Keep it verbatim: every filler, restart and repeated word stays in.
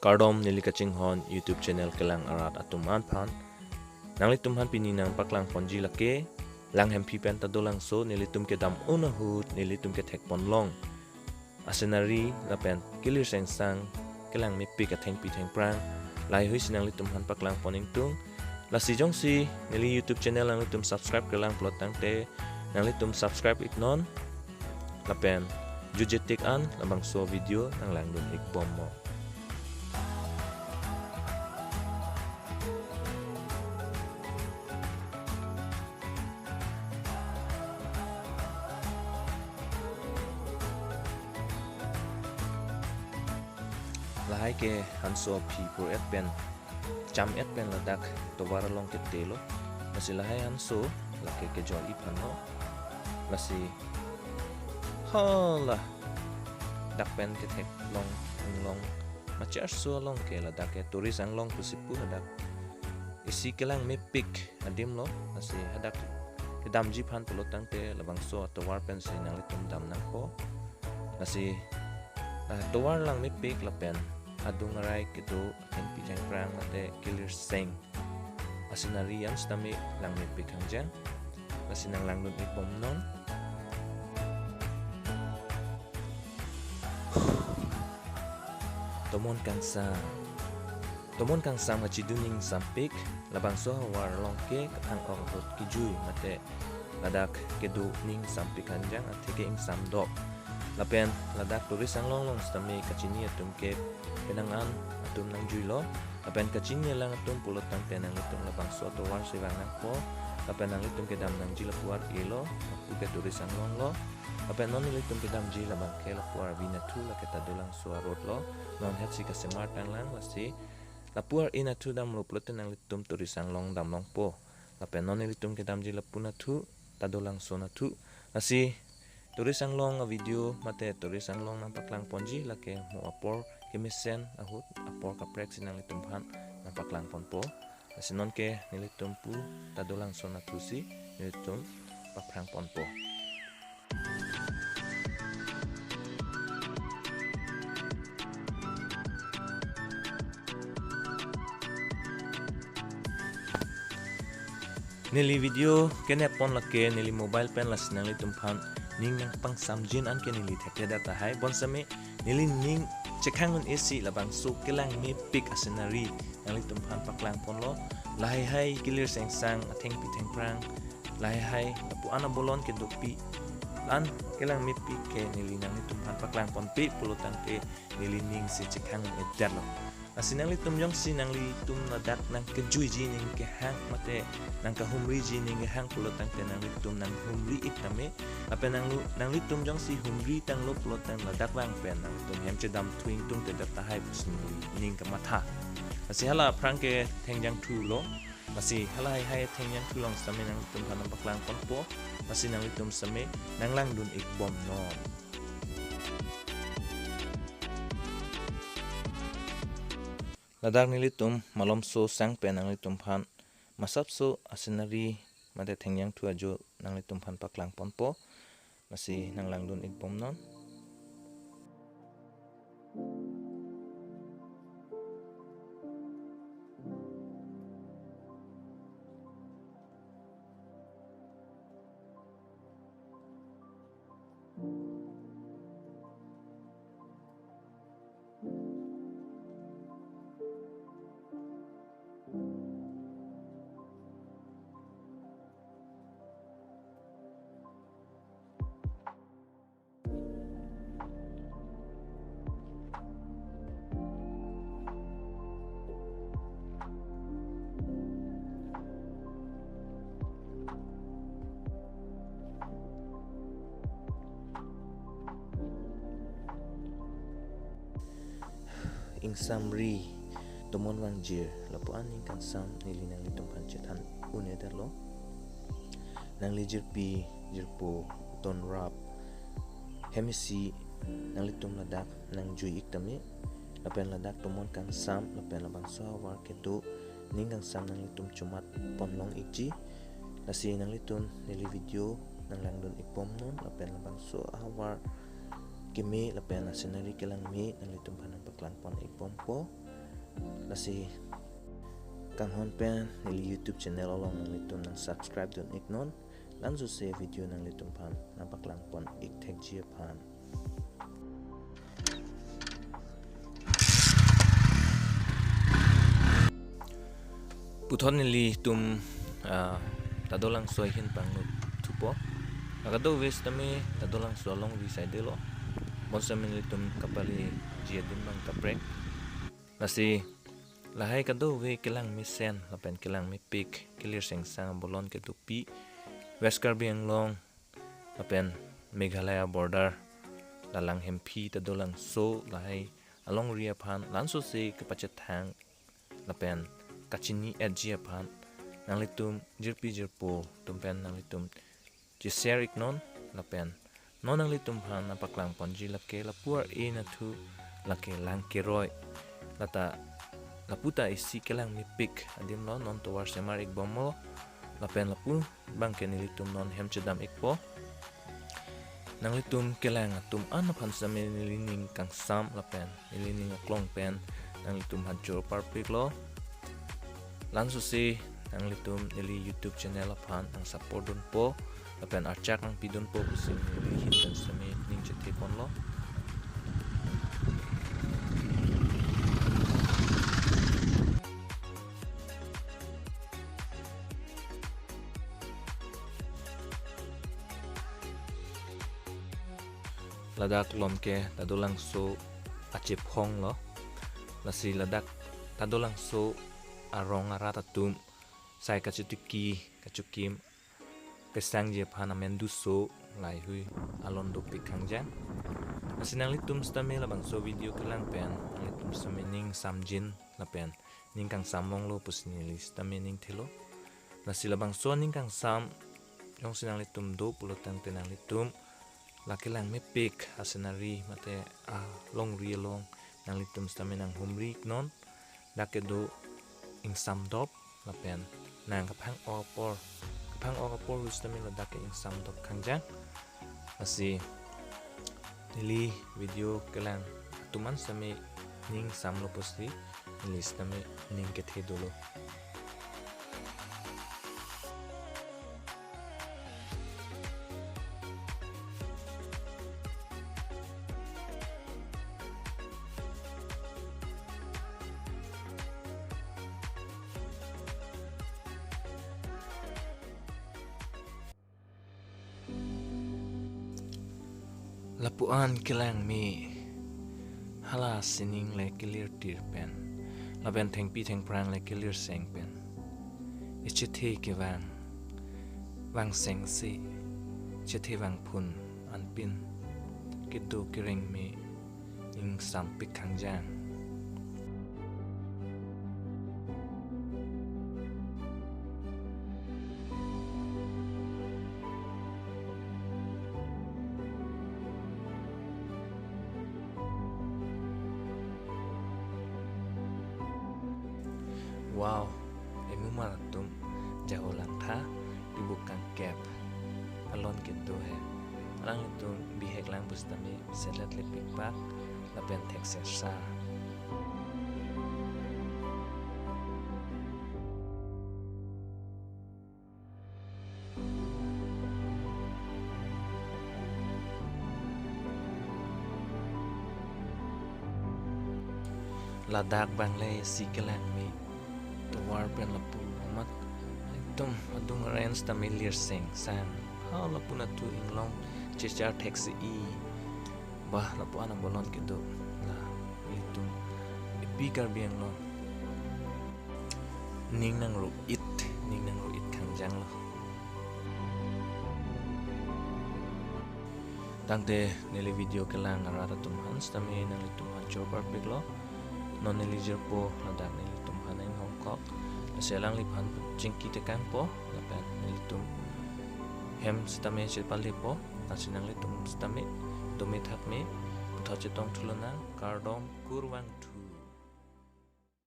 Kardom neli kachinghon YouTube channel kelang arat atum aphan. Nanglitum aphan pini nangpaklang ponji lake Langhemphi pen ta dolangso, nelitum kedam un ahut nelitum kethek ponlong a-scenery lapen kelir sengsang, kelang mepik athengpi thengphrang, laheihui si nanglitum aphan paklang pon ingtung. Lasi jongsi neli YouTube channel nanglitum subscribe kelang pulo tangte nanglitum subscribe iknon lapen jutje tik an labangso video nanglangdun ikbomnon. Lahai ke hanso aphi pur-et pen, cham-et pen ladak tovar along ketelo. Lasi lahai hanso lake kejor-i aphanlo. Lasi hala dak pen ketheklong inglong macherso along ke ladak ke Tourist Anglong pusi pu hadak isi kelang mepik adim lo. Lasi hadak kedamji aphan pulo tangte labangso atovar pensi nanglitum dam nangpo. Lasi, ah, tovar lang mepik lapen adung arai kedo athengpi thengphrang mate kelir seng a-scenery an sitame lang mepik hangjang. Lasi nanglangdun ikbomnon. Tomon kangsam. Tomon kangsam kachidun ning ingsampik, labangso havar along ke kathang-ok ahut kejui mate ladak kedo ning ingsampik hangjang atheke ingsamdok. Lapen ladak Tourist Anglong along sitame kachini atum ke penang an atum nangjuilo. Lapen kachini alang atum pulo tangte nanglitum labangso atovar si vang nangpo. Lapen nanglitum kedam nangji lapu ar-elo, lapu ke Tourist Anglong lo. Lapen non nelitum kedamji labang ke lapu Arvinathu lake ta dolangso a-road lo. Non hetsi kasemar tanglang, lasi lapu Arvinathu damlo pulote nanglitum Tourist Anglong damlongpo. Lapen non nelitum kedamji lapu Nathu ta dolangso Nathu. Lasi Tourist Anglong a-video mate Tourist Anglong nangpaklang ponji lake mo apor kemesen ahut apor kaprek si nanglitum aphan nangpaklang ponpo. Lasi non ke nelitum pu ta dolangso Nathu si nelitum paphrang ponpo. Neli video kenep pon lake neli mobile pen, lasi nanglitum aphan ning nangpangsamjin an ke neli thekthedet tahai. Bonsitame neli ning chekhang un-e si labangso kelang mepik a-scenery nanglitum aphan paklang ponlo. Lahai hai kelir sengsang athengpi thengphrang, lahai hai lapu an abolon kedopi an kelang mepik ke neli nanglitum aphan paklang ponpe pulo tangte neli ning si chekhang un-edetlo. Lasi nanglitum jongsi nanglitum ladak nangkejuiji ning kehang mate nangkahumriji ning kehang pulo tangte nanglitum nanghumri ik tame. Lapen nanglu-, nanglitum jongsi humri tanglo pulo tang ladak vang pen nanglitum hem chedam thu ingtungtedet tahai pusi neli ning kamatha. Lasi hala aphrang ke thengjang thulo. Lasi hala hai hai thengjang thu along sitame nanglitum aphan nangpaklang ponpo. Lasi nanglitum sitame nanglangdun ikbomnon. Ladak nelitum malomso sang pen nanglitum aphan masapso a-scenery mate thengjang thu ajo nanglitum aphan paklang ponpo. Lasi nanglangdun ikbomnon. Ingsamri, tomon vangjir, lapu an ning kangsam neli nanglitum aphan chethan un-edetlo. Nangli jirpi jirpo, tonrap, hem isi nanglitum ladak nangjui ik tame. Lapen ladak tomon kangsam lapen labangso havar kedo ning kangsam nanglitum chomat ponlong ikji. Lasi nanglitum neli video nanglangdun ikbomnon lapen labangso havar keme lapen a-scenery kelangme nanglitum aphan nangpaklang pon ikbompo. Lasi kanghon pen neli YouTube channel along nanglitum nang subscribe dun iknon. Lansose video nanglitum aphan nang paklang pon ik thekji aphan. Puthot nelitum, ah, Tadolangso ahin pangno thupo. Kadokave sitame Tadolangso alongri side lo. Bonsitame nelitum kapaleji adim abang kaprek. Lasi lahai kadokave kelang mesen lapen kelang mepik, kelir sengsang abolon kedopi, West Karbi Anglong lapen Meghalaya border, la Langhemphi, Tadolangso lahai alongri aphan lansose kepachethang lapen kachini-etji aphan nanglitum jirpi jirpo atum pen nanglitum che-share iknon. Lapen non nanglitum aphan nang paklang ponji lake lapu ar-e nathu lake Langkeroi, lata lapu ta isi kelang mepik adim lo, non tovar semar ikbomlo. Lapen lapu abangke nelitum non hem chedam ikpo. Nanglitum kelang atum an aphan sitame neli ning kangsam lapen neli ning aklong pen nanglitum aphan choro parpiklo. Lansose nanglitum neli YouTube channel aphan nang support dunpo lapen archak nang pidunpo pusi neli ahin pen sitame ning chethe ponlo. Ladak along ke Tadolangso achephong lo. Lasi ladak Tadolangso arong arat atum sai kachotiki kachokim kesangji aphan amenduso lahai hui alon dopik khangjang. Lasi nanglitum sitame labangso video kelang pen nanglitum sitame ning samjin lapen ning kangsam longlo pusi neli sitame ning thelo. Lasi labangso ning kangsam jongsi nanglitum do pulo tangte nanglitum la kelang mepik a-scenery mate alongri along nanglitum sitame nang humri iknon. Dak kedo ingsam dop lapen nang kaphang-ok apor, kaphang-ok apor hu sitame ladak ke ingsam dop khangjang. Lasi neli video kelang atum an sitame ning samlo pusi neli sitame ning kethe dolo. Lapu-an kelang me, hala sining le kelir tir pen lapen thengpi thengphrang le kelir seng pen echethe kevang, vang seng si chethe vangphun anpin kedo kereng me ingsampik khangjang. Wow, emumar atum jaho langtha, pibuk kangkep alon kedo he. Alanglitum bihek lang pusitame selet lepikpak lapen thekser sa. Ladak abang le isi kelang me. Tovar pen lapu amat ekdom adung arrange tame lir seng sang. Ha lapu nathu inglong chechar theksi-i. Bah, lapu-an abolon kedo. La, ilitum epi Karbi Anglong ning nangro-it, ning nangro-it khangjang lo. Tangte neli video kelang arat atum aphan sitame nanglitum aphan choro parpiklo. Non neli jirpo ladak nelitum aphan inghongkok. Lasi alangliphan chingki tekangpo lapen nelitum hem sitame chepalepo. Lasi nanglitum sitame dome thakme, puthot chetong thulonang, kardom, kurvangthu.